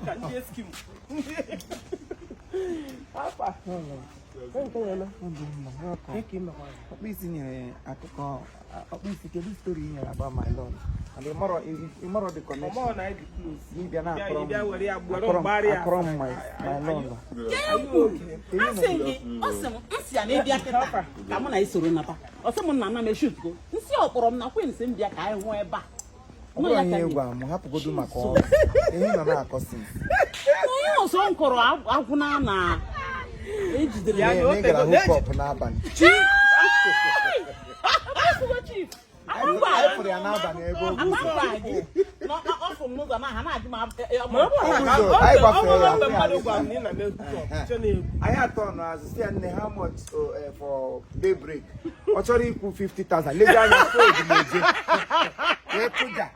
Ka ndị Eskimo. Apa. Nke na-eme. Nke ime. Ọkpụ isi nyere akụkọ. Ọkpụ isi, kedu story i nyere about my lord? And ịmarọ the connection. Ọmọ na ịdị close. Gị bịa na Bịa akọrọ m bịa were ya gburu akọrọ m mgbarị ya. akọrọ m my lord. Asị gị, ọ sị m nsị ya na ịbịa kịta ka mụ na isoro nata. Ọ sị m nna nna m eshutgo nsị ọ kpọrọ m na Queens m bịa ka anyị hụ ebe a. Ọ bụrụ ihe egwu a mụ hapụgodu maka ọrụ ihe nọ na-akọ since. Onye ọzọ m kọrọ agwụna na ejidere Ya ya. na o Na ị gara tego- hook up n'abalị. Afụgo chief. Anyị fụrụ ya n'abalị ebe o guzo. Ọ fụ m n'ụzọ na ha na-ajụ m. Ma ọ bụrụ na Ọ guzo, anyị ọ gbafere bụrụ ya. mgbe mmadụ gwara m na ị na-eme hook up, chọ na-egwu. Anyị atọ nọ azụ si ya, "Nne, how much, oh, for day break?" Ọ chọrọ ikwu 50,000, lezi anya fụ odumeje wee kụja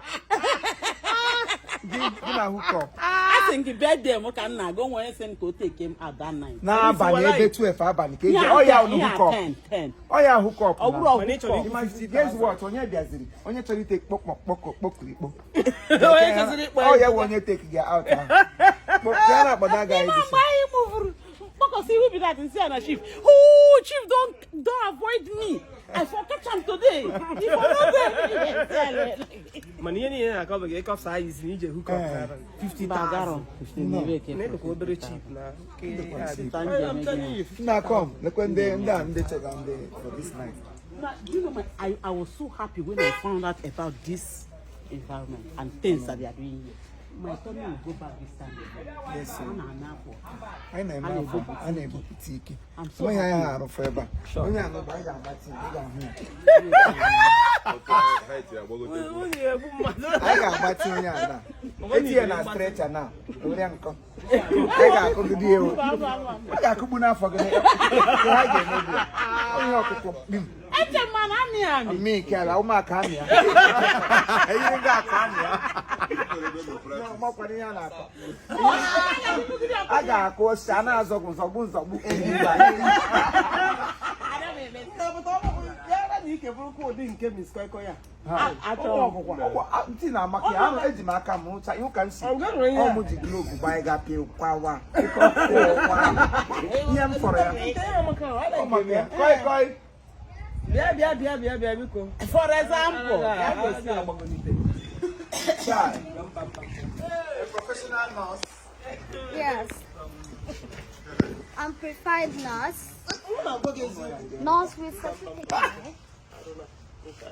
gị gị na hook up. Asị m gị, birthday m ka m na-aga, o nwere sị m ka o take m out that night. N'abalị ebe 12 abalị ka eji ọ ya unu hook up. 10 10. Ọ ya hook up. Ọ bụrụ Mana ị chọrọ hook up. Imagine, guess what? Onye bịaziri, onye chọrọ ite kpọkpọ kpọkọ kpọkirikpo. Onye chọziri ịkpọ. Ọ ya wụ onye take gị out ahụ. Ya na akpọda gị. Ịma mgbe anyị mụvụrụ mkpọkọsị ihu bi that nsị ya na chief. Oh, chief, don't avoid me. I for catch am today. If I no go. Mana ihe niile na-akọ bụ gị ịkọsa anyị isi na ije hook up n'abalị. 50,000. Na ịdịkwa obere cheap na. I'm telling you. Nna, come, lekwe ndị a, ndị chọga ndị for this night. Now, do you know, I was so happy when I found out about this environment and things that they are doing here. My tummy will go back this time. Yes, sir. A na-ana afọ. Anyị na-eme afọ, a na-ebupụta ike. I'm so Onye anyị happy. arụfụ ebe a, onye anọba, anyị ga-agbatị, ị ga-ahụ ya. Nwunye egbu mmadụ. Anyị ga-agbatị onye a na etinye na stretcher na were nkọ, anyị ga-akụgide ya ewu, a ga-akụgbu n'afọ gị ka ha ga-emebi ya onye ọkụkọ kpim. Eche m na amị amị. Mmiri ike ala ụmụaka amị ya, ihe ndị akụ amị ya makwara ihe a na-akọ, a ga-akụ osisi a na-azọgbu nzọgbu nzọgbu ehi. Ya na ike bụrụkwa ụdị nke Miss Koi Koi a. Ntị na-amaka ya ahụ, eji m aka m hụcha ihu ka m si Ọ ga-enwe ihe a? ọ mụ ji glove gbanye ga pịa kwawa kwa ihe m fọrọ ya. Nke ya maka ọ Ọ maka ya koi koi. Bịa, bịa, bịa, bịa, bịa, biko. For example, Ya gosi agbagolite. Chai. A professional nurse. Yes. I'm preferred nurse. Nurse with certificate.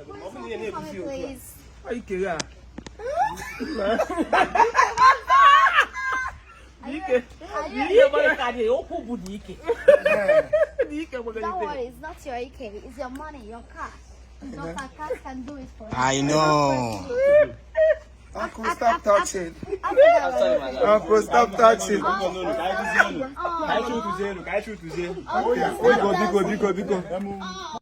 Ọ bụrụ na ị Come na-ekwusi otu a. please. Ọ ike ya. Ike. Ike ka dị, okwu bụ dị ike. Dị ike Don't gbagolite. worry, it's not your ike, it's your money, your cash. Dr. Cash can do it for you. I know. Uncle, stop touching. After Uncle, stop touching. Oh, Biko, biko, biko, biko.